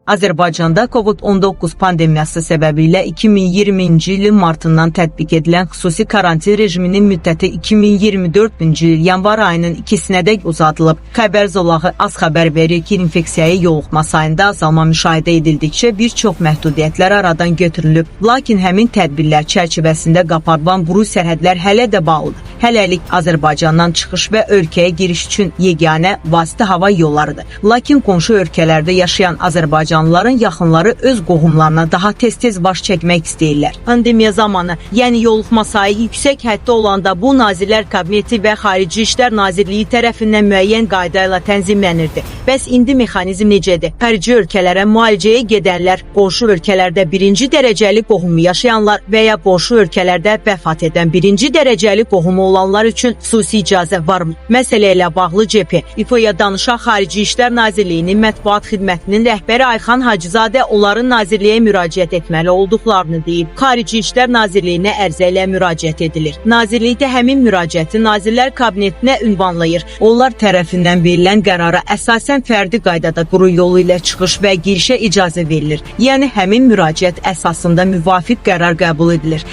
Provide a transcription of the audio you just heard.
Azərbaycanda COVID-19 pandemiyası səbəbilə 2020-ci ilin martından tətbiq edilən xüsusi karantin rejiminin müddəti 2024-cü il yanvar ayının 2-sinədək uzadılıb. Xəbər zolağı az xəbər verir ki, infeksiyaya yoluxma sayında azalma müşahidə edildikcə bir çox məhdudiyyətlər aradan götürülüb. Lakin həmin tədbirlər çərçivəsində qapatılan quru sərhədlər hələ də bağlıdır. Hələlik Azərbaycandan çıxış və ölkəyə giriş üçün yeganə vasitə hava yollarıdır. Lakin qonşu ölkələrdə yaşayan azərbaycanlıların yaxınları öz qohumlarına daha tez-tez baş çəkmək istəyirlər. Pandemiya zamanı, yəni yoluxma sayı yüksək həddə olanda bu Nazirlər Kabineti və Xarici İşlər Nazirliyi tərəfindən müəyyən qayda ilə tənzimlənirdi. Bəs indi mexanizm necədir? Xarici ölkələrə müalicəyə gedənlər, qonşu ölkələrdə birinci dərəcəli qohumu yaşayanlar və ya qonşu ölkələrdə vəfat edən birinci dərəcəli qohumu olanlar üçün xüsusi icazə varmı? Məsələ ilə bağlı CP İFO-ya danışan Xarici İşlər Nazirliyinin mətbuat xidmətinin rəhbəri Ayxan Hacızadə onların nazirliyə müraciət etməli olduqlarını deyib. Xarici İşlər Nazirliyinə ərizə ilə müraciət edilir. Nazirlik də həmin müraciəti Nazirlər Kabinetinə ünvanlayır. Onlar tərəfindən verilən qərara əsasən fərdi qaydada quru yolu ilə çıxış və girişə icazə verilir. Yəni həmin müraciət əsasında müvafiq qərar qəbul edilir.